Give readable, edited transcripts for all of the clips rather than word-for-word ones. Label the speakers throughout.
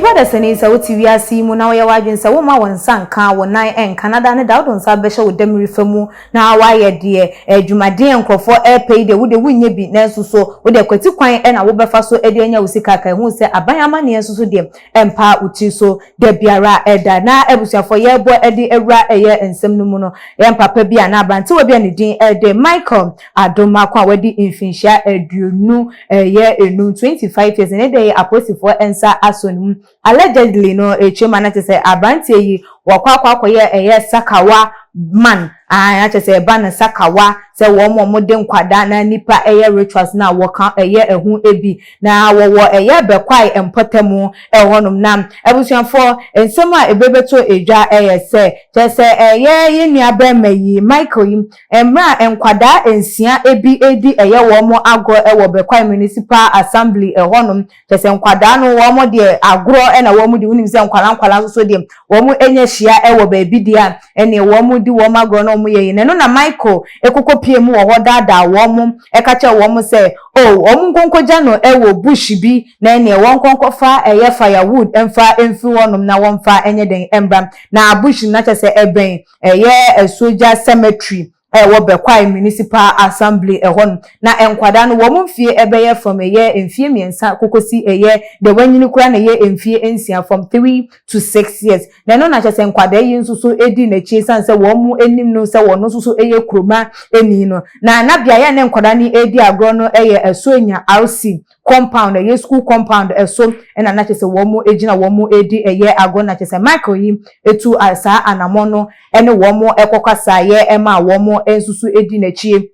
Speaker 1: Onipa dasani, sɛ wote wiase yi mu na woyɛ w'adwene sɛ womma wo nsa nka wo nan nka na da ne da wode wo nsa bɛhyɛ wo damirifa mu na woayɛ deɛ adwumaden a nkurɔfoɔ repɛ yi deɛ, wo deɛ wonyɛ bi, nanso so wode akwati kwan na wobɛfa so de anya wo sika ka ɛho sɛ aban amanneɛ nso so deɛ ɛmpa wo tiri so da biara da. Na abusuafoɔ, yɛrebɔ de awura ɛyɛ nsɛm no mu no, yɛn papa bi anaa aberantewa bi a ne din de Michael Adomako a wadi mfinhyia 25, 25 years, ne deɛ apolisifoɔ nsa asɔ ne mu. Allegedly no, ekyir mu a na kyerɛ sɛ aberanteɛ yi wɔkɔ akɔyɛ ɛyɛ sakawa man a na kyerɛ sɛ ɛba ne sakawa sɛ wɔn a wɔde nkwadaa na nipa ɛyɛ rituals na wɔka ɛyɛ ɛho ebi na wɔwɔ ɛyɛ Bɛkwae mpɔtamu ɛwɔ hɔnom. Na abusuafoɔ, nsɛm a ebɛbɛto edwa ɛyɛ sɛ kyerɛ sɛ ɛyɛ yɛn nua bɛrima yi, Michael yi, mmerɛ a nkwadaa nsia ebi edi ɛyɛ wɔn agorɔ ɛwɔ Bɛkwae Municipal Assembly ɛhɔnom, kyerɛ sɛ nkwadaa no wɔn deɛ agorɔ ɛna wɔn di. Wonim sɛ nkwadaa nkwadaa nso so deɛ wɔn anya hyia ɛwɔ baabi deɛ a ɛnea wɔn di wɔn agorɔ na wɔn yɛ yi, na ɛno na Michael ekoko pie mu wɔ hɔ daadaa wɔn, ɛka kyerɛ wɔn sɛ o wɔn nkonkogya no ɛwɔ bush bi na ɛnea wɔn nkɔnkɔfa ɛyɛ firewood ɛmfa ɛmfiri hɔnom na wɔmfa ɛnyɛ den ɛmbra. Na bush no na kyerɛ sɛ ɛbɛn ɛyɛ Asuogya Cemetery ɛwɔ Bɛkwae Municipal Assembly ɛhɔ no. Na nkwadaa no wɔn mfie ɛbɛyɛ from ɛyɛ mfie 3 kokosi ɛyɛ deɛ wɔanyini koraa na ɛyɛ mfie 6, from 3 to 6 years. Na ɛno na kyerɛ sɛ nkwadaa yi nso so edi n'akyi esan sɛ wɔn mu anim no sɛ wɔn nso so ɛyɛ kuroma ɛni no. Na na beaeɛ ne nkwadaa no edi agorɔ no ɛyɛ Asuonya RC compound, ɛyɛ school compound ɛso, ɛna na kyerɛ sɛ wɔn mu gyina wɔn mu edi ɛyɛ agorɔ. Na kyerɛ sɛ Michael yi etu saa anamɔ no ɛne wɔn ɛkɔkasa ɛma wɔn nso so edi n'akyi.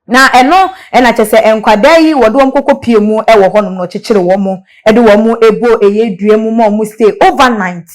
Speaker 1: Na ɛno ɛna kyerɛ sɛ nkwadaa yi wɔde wɔn kɔkɔ pie mu ɛwɔ hɔnom na ɔkyekyere wɔn, ɛde wɔn ebo ɛyɛ dua mu ma wɔn stay overnight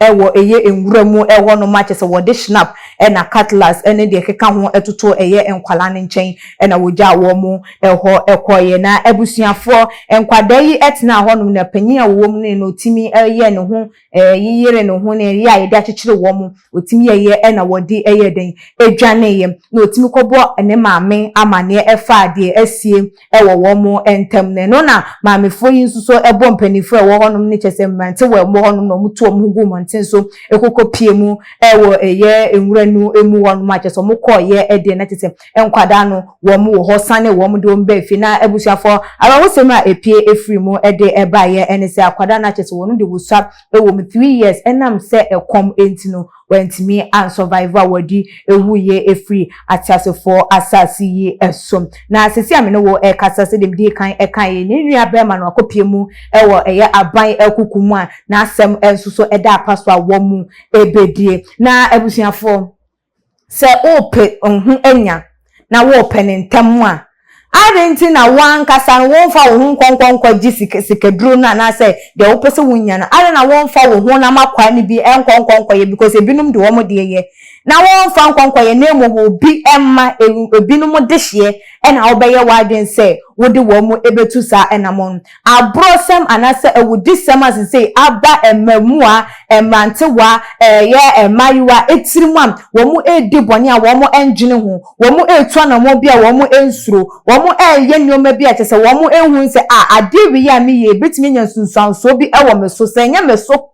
Speaker 1: ɛwɔ ɛyɛ nwura mu ɛwɔ nom, akyɛ sɛ wɔde schnapps ɛna cutlass ɛne deɛ ɛkeka ho ɛtoto ɛyɛ nkwadaa no nkyɛn ɛna wɔgya wɔn ɛhɔ ɛkɔɔyɛ. Na abusuafoɔ, nkwadaa yi ɛtena hɔnom na panyin a wɔwɔ mu no na otimi ɛyɛ ne ho yiyere ne ho ne ɛyɛ a yɛde akyekyere wɔn, otimi yɛyɛ ɛna wɔde ɛyɛ den edwaneeɛ na otimi kɔbɔ ne maame amaneɛ ɛfa adeɛ asie ɛwɔ wɔn ntam. Na ɛno na maamefoɔ yi nso so ɛbɔ mpanimfoɔ a ɛwɔ hɔnom ne kyɛ sɛ mmerantewa a ɛwɔ hɔnom na wɔn to wɔn ho gu mmɔnten so ekokɔ pie mu ɛwɔ ɛyɛ nwura no emu hɔnom, a kyɛ sɛ wɔn kɔɔyɛ ɛdeɛ na kyɛ sɛ nkwadaa no wɔn wɔ hɔ sane wɔn de wɔn bɛɛ fie. Na abusuafoɔ, awerɛhosɛm a epie efiri mu ɛde ɛbaayɛ ɛne sɛ akwadaa no akyɛ sɛ wɔn de wosua ɛwɔ mu 3 years, ɛnam sɛ ɛkɔm enti no wɔntumi ansurvive a wɔde ewuyɛ efiri ateasefoɔ asase yi ɛso. Na sisi a mene wɔ ɛkasa sɛ dem di kan ɛka yɛ ne nua bɛrima no akɔpie mu ɛwɔ ɛyɛ aban ɛkuku mu a n'asɛm ɛnso so ɛda apa so a wɔn mu ebedie. Na abusuafoɔ, sɛ ɔɔpɛ ho anya na wɔɔpɛ ne ntɛm a, adi nti na wɔn ankasa no wɔmfa wo ho nkɔnkɔnkɔ gye sika sikaduro no anaasɛ deɛ wopɛ sɛ wonya no, adi na wɔmfa wo ho nam akwa no bi nkɔnkɔnkɔ yɛ, because ebinom de wɔn deɛ yɛ na wɔmfa nkɔnkɔ yɛ, na emu obi ɛma ebinom de hyeɛ ɛna wɔbɛyɛ w'adwene sɛ wode wɔn mu ebetu saa ɛnam no aborɔsɛm anaasɛ awudisɛm a sese aba mmɛmua, mmerantewa, ɛyɛ mmaayewa etiri mu a wɔn edi bɔne a wɔn ndwene ho, wɔn etu anamɔ bi a wɔn nsuro, wɔn ɛyɛ nneɛma bi a kyerɛ sɛ wɔn ehu sɛ a adeɛ wi a mi yɛ ebetumi anya nsunsuansoɔ bi ɛwɔ me so, sɛ ɛnyɛ me so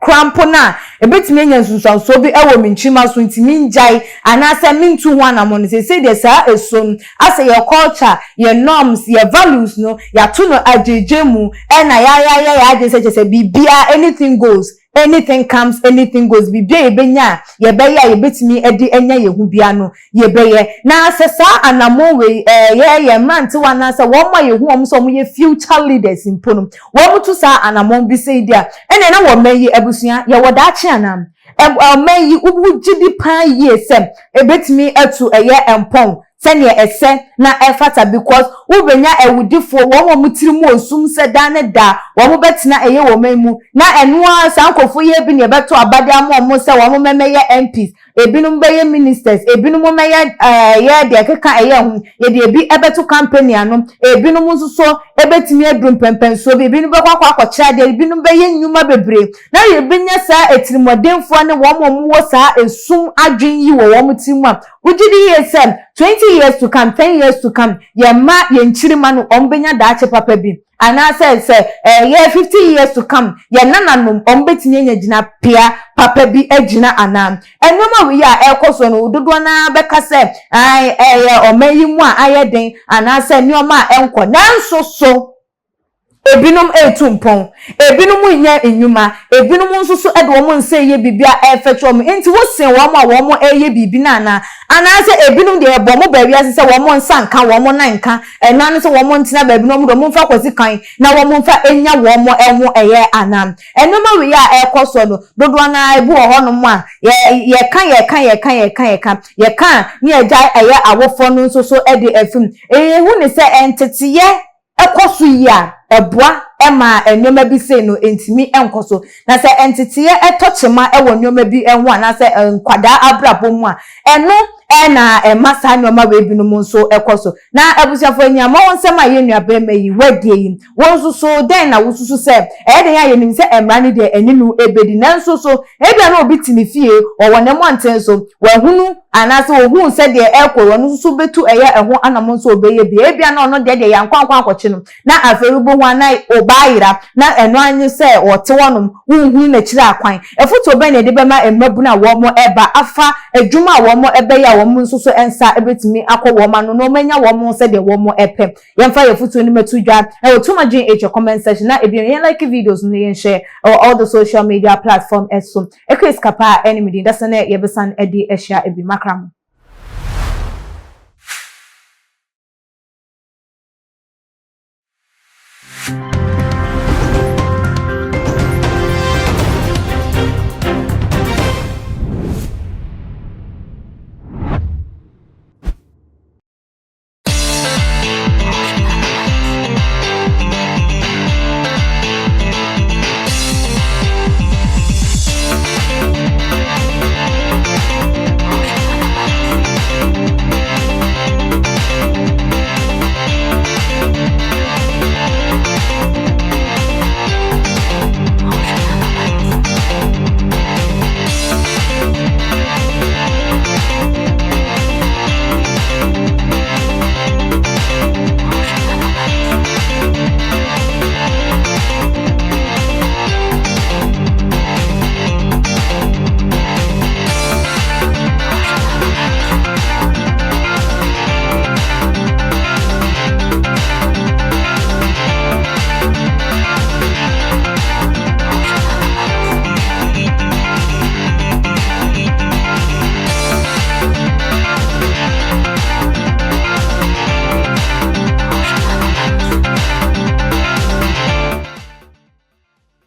Speaker 1: krampo no a ebetumi anya nsunsuansoɔ bi ɛwɔ me nkyima so, nti mi ngyae anaasɛ mi ntu ho anamɔ no. Sese deɛ saa eso no asɛ yɛ culture, yɛ norms, yɛ values no, yɛato no agyegye mu ɛna yɛayɛ yɛ adwene sɛ kyerɛ sɛ biribiara, anything goes, anything comes, anything goes. Biribiara yɛbɛnya a yɛbɛyɛ a yɛbɛtumi de anya yɛn ho bia no yɛbɛyɛ. Na sɛ saa anammɔn wei yɛ yɛ mmerantewa anaasɛ wɔn a yɛhu wɔn sɛ wɔn yɛ future leaders mpo no, wɔn to saa anammɔn bi sɛ yi di a, ɛna ɛna wɔ mman yi abusua yɛwɔ daakye anam ɔman yi wogye di paa yie sɛ ebetumi atu ɛyɛ mpɔn sɛnea ɛsɛ na ɛfata, because wobɛnya awudifoɔ wɔn a wɔn tiri mu osum sɛ dan ne da wɔn bɛtena ɛyɛ wɔn man mu. Na ɛnoa saa nkurɔfoɔ yi bi na ɛbɛto abade ama wɔn sɛ wɔn mɛmɛyɛ MPs. Ebinom bɛyɛ ministers, ebinom mɛyɛ ɛyɛ deɛ keka ɛyɛ ho, yɛde ebi ɛbɛto company ano, ebinom nso so ebɛtumi aduru mpɛmpɛnsoɔ bi, ebinom bɛkɔ akɔkyerɛ adeɛ, ebinom bɛyɛ nnwuma bebree. Na yɛbɛnya saa etirimɔdenfoɔ ne wɔn a wɔwɔ saa esum adwene yi wɔ wɔn ti mu a, wogye di yie sɛ 20 years to come, 10 years to come, yɛn mma, yɛn kyirima no, wɔn bɛnya daakye papa bi? Anaasɛ sɛ ɛyɛ 50 years to come, yɛn nananom, wɔn bɛtumi anya gyina pea papa bi agyina anaa? Nneɛma wei a ɛrekɔ so no, dodoɔ naa bɛka sɛ ɛyɛ ɔman yi mu a ayɛ den anaasɛ nneɛma a ɛnkɔ. Nanso so ebinom etu mpɔn, ebinom nyɛ nnwuma, ebinom nso so de wɔn nsa yɛ biribi a ɛfɛtɛ wɔn. Nti wosen wɔn a wɔn reyɛ biribi no anaa? Anaasɛ ebinom deɛ, ɛbɔ wɔn baabi ase sɛ wɔn nsa nka, wɔn nan nka, ɛnan no sɛ wɔn ntena baabi na wɔn de wɔn mfa kɔsi kan na wɔn mfa nya wɔn ho ɛyɛ anaa? Nneɛma wei a ɛrekɔ so no, dodoɔ naa ebi wɔ hɔnom a yɛ yɛka yɛka yɛka yɛka yɛka yɛka ne yɛgya ɛyɛ awofoɔ no nso so de afim. Ehu ne sɛ nteteyɛ ɛkɔ so yie a, ɛboa ɛma nneɛma bi sei no ntumi nkɔ so. Na sɛ nteteɛ ɛtɔ kyema ɛwɔ nneɛma bi ho anaasɛ nkwadaa abrabɔ mu a, ɛno ɛna ɛma saa nneɛma wei binom nso ɛkɔ so. Na abusuafoɔ, anyama wɔn nsɛm a yɛn nua bɛrima yi wadie yi, wɔn nso so dɛn na wosusu sɛ ɛyɛ den a yɛnim sɛ mmara no deɛ ɛne no ebedi? Nanso so ebia na obi te ne fie, wɔwɔ ne mmɔnten so, wɔahunu anaasɛ ohun sɛdeɛ ɛkɔ, wɔn nso so bɛtu ɛyɛ ɛho anam nso ɔbɛyɛ bi. Ebia na ɔno deɛ yɛn ankɔ akɔkye no, na afei wobɛhu ana ɔbaa yera na ɛno anyi sɛ ɔte hɔnom, wonhunu n'akyiri akwan. Ɛfotuo bɛn na yɛde bɛma mmabunu a wɔn ɛba afa adwuma a wɔn ɛbɛyɛ a wɔn nso so nsa ɛbɛtumi akɔ wɔn ano na wɔn anya wɔn sɛdeɛ wɔn ɛpɛ? Yɛmfa yɛ fotuo no mɛto dwa ɛwɔ Tuma GH comment section, na ebi yɛn like videos no, yɛn share ɛwɔ all the social media platform. Ɛso Ekua Sikapa ɛne mi din dasa na yɛbɛsan ɛde ahyia ebi makra mo.